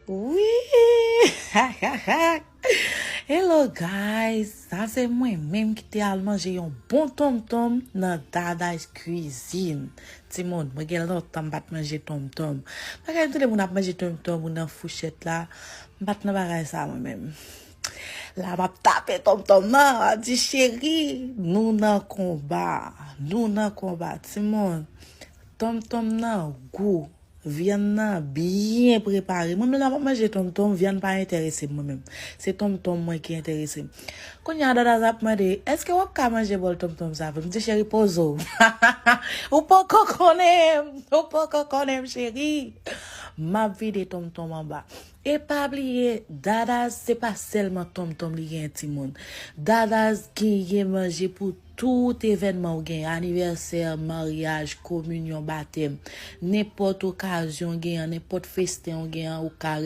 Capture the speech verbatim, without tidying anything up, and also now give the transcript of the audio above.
Wi! Hello guys, sa se mwen menm ki te al manje yon bon tonmtonm nan Dada's Cuisine. Timoun, mwen gen lontan m pa t manje tonmtonm. Bagay m tande moun ap manje tonmtonm ou nan fouchèt la, m pa t nan bagay sa mwen menm. La m ap tape tonmtonm nan, m ap di cheri, nou nan konba, nou nan konba. Timoun, tonmtonm nan gou. Vyann nan byen prepare. Mwen menm la m ap manje tonmtonm, vyann pa enterese m mwen menm. Se tonmtonm mwen ki enterese m. Kounye a Dadaz ap mande, èske w ap ka manje bòl tonmtonm sa pou m? M di cheri poze w. Ou poko konnen m, ou poko konnen m cheri. M ap vide tonmtonm anba. E pa bliye, Dadaz se pa sèlman tonmtonm li gen timoun. Dadaz genyen manje pou tout evènman ou gen, anivèsè, maryaj, kominyon, batèm, nenpòt okazyon ou gen, nenpòt festen ou gen, ou ka